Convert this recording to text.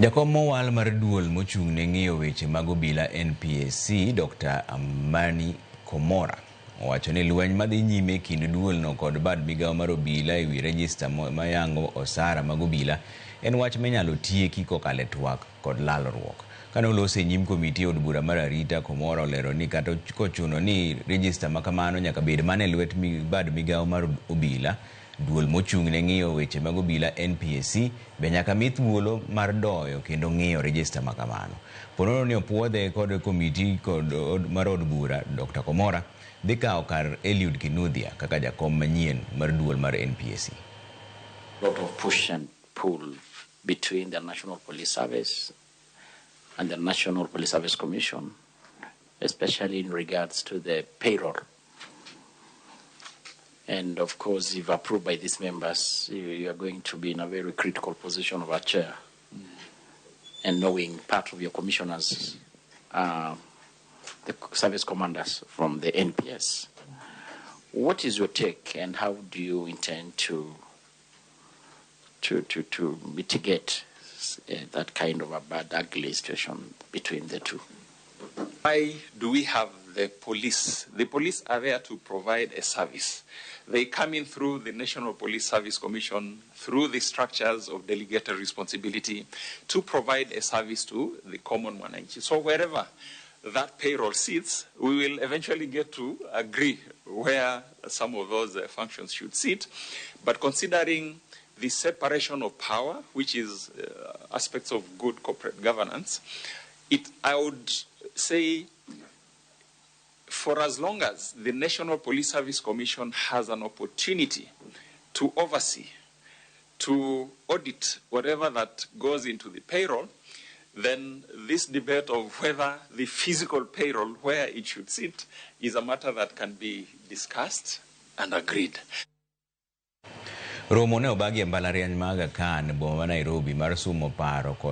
Jakom mowal mar duol mochung' ne ng'iyo weche mag obila NPSC, Dr. Amani Komora, owacho ni lweny madhi nyime kind duolno kod bad migawo mar obila e wi rejista mayango osara mag obila en wach minyalo tieki kokalo e twak kod lalruok. Kane oloso e nyim komiti e od bura mar arita, Komora olero ni kata kochuno ni rejista ma kamano nyaka bed mana e lwet bad migawo mar obila, duol mochung' ne ng'iyo weche mag obila NPSC be nyaka mi thuolo mar doyo kendo ng'iyo rejista ma kamano. Ponono ni opuodhe kod komiti kod mar od bura, Dr. Komora dhi kawo kar Eliud Kinuthia kaka jakom manyien mar duol mar NPSC. Lot of push and pull between the National Police Service and the National Police Service Commission, especially in regards to the payroll. And of course, if approved by these members, you are going to be in a very critical position of a chair. And knowing part of your commissioners are the service commanders from the NPS. What is your take, and how do you intend to mitigate that kind of a bad, ugly situation between the two? Why do we have the police? The police are there to provide a service. They come in through the National Police Service Commission, through the structures of delegated responsibility to provide a service to the common mwananchi. So wherever that payroll sits, we will eventually get to agree where some of those functions should sit. But considering the separation of power, which is aspects of good corporate governance, I would say for as long as the National Police Service Commission has an opportunity to oversee, to audit whatever that goes into the payroll, then this debate of whether the physical payroll, where it should sit, is a matter that can be discussed and agreed. Romo ne obagi e mbalariany ma Aga Khan, boma ma Nairobi, mar sumo paro kod